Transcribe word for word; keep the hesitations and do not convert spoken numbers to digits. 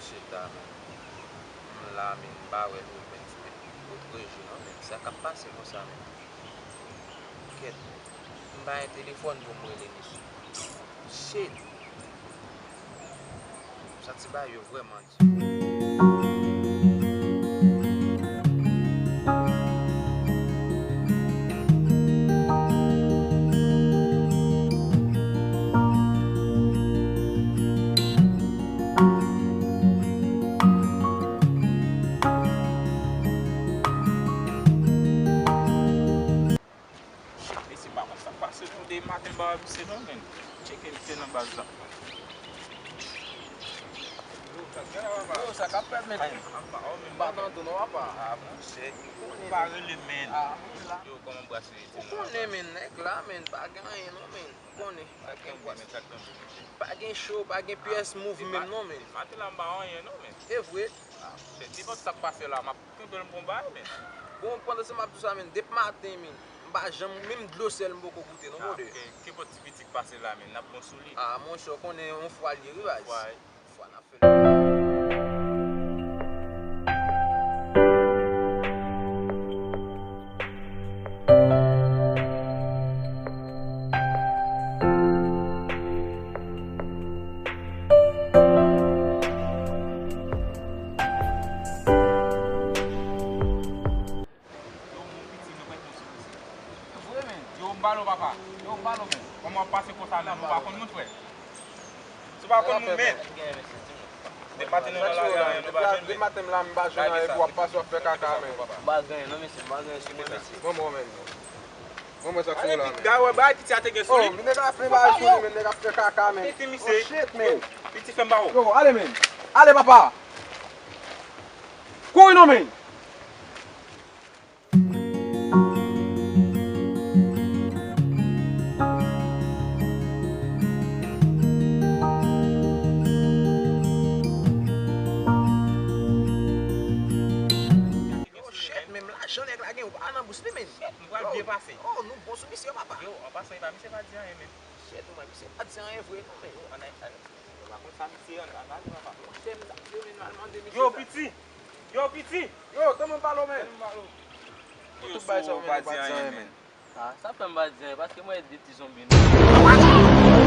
Chita, men. M la, men, m pa wè l, men, ti pe, pe, pe jwe, non, men. Sa k ap pase konsa, men. Kèt. M pa gen telefòn pou m rele misye. Shit. Sa ti bagay yo vrèman di. Mesye, m pa konn sa k pase tou, de maten m pa wè misye non, men. Tcheke misye nan baz la. Yo, sa k ap fèt, men? M pa tande w non, papa. Ah, monchè, ou pa rele, men. Ah, mwen la. Yo, kòman braseri te? Ou konnen, men, nèg la, men, pa gen anyen non, men. Ou konnen. Pa gen bras. Pa gen cho, pa gen pyès move menm non, men. Maten la m pa anyen non, men. E vre. Ah, monchè, nenpòt sa k pase la, m ap kenbe l m gon bagay, men. Bon, pandan se m ap di w sa, men, depi maten, men, m pa janm, menm dlo sèl m poko goute non, brother. Ah, ok. Kenpòt ti piti k pase la, men, n ap bon sou li. Ah, monchè, ou konnen yon fwa l ye, wi, baz. Yon fwa, wi. Yon fwa n ap fè l. Yo, mon piti, nou pa konn sou piti. Vre, men. Yo, m pale w, papa. Yo, m pale w, men. Kòman w ap pase konsa, men? Nou pa konn moun, frè. Si w pa konn moun, men. Depi maten nou nan lari a, men, nou pa jwenn, men. Depi maten m la, m pa jwenn anyen pou w ap pase, w ap fè kaka, men. M pa gen anyen non, mesye, m pa gen anyen sou mwen, mesye. Bon, bon, men. Bon, mwen sa k sou la, men. Gade, wè, bagay piti a te gen sou li. Oh, men nèg la plen bagay sou li, men nèg ap fè kaka, men. Piti, misye. Oh, shit, men. Piti, fè m ba ou. Yo, ale, men. Ale, papa. Kouri non, men. Oh, shit, menm lajan nèg la gen, ou pa nan bous li, men. Shit, nou pral byen pase. Oh, nou bon sou misye, papa. Yo, an pasan, e pa misye pa di anyen, men. Shit, mwen, misye pa di anyen vre, non, men. Yo, ann al, ann al. Yo, pa konn sa misye, ann al pale, papa. Monchè, m t ap di yo, men, m al mande misye sa. Yo, piti! Yo, piti! Yo, tande m pale w, men. Tande m pale w. Pou tout bagay sa yo, men, nou pa di anyen, men. Ah, sa fè m pa di anyen, paske mwen e de ti zonbi, non.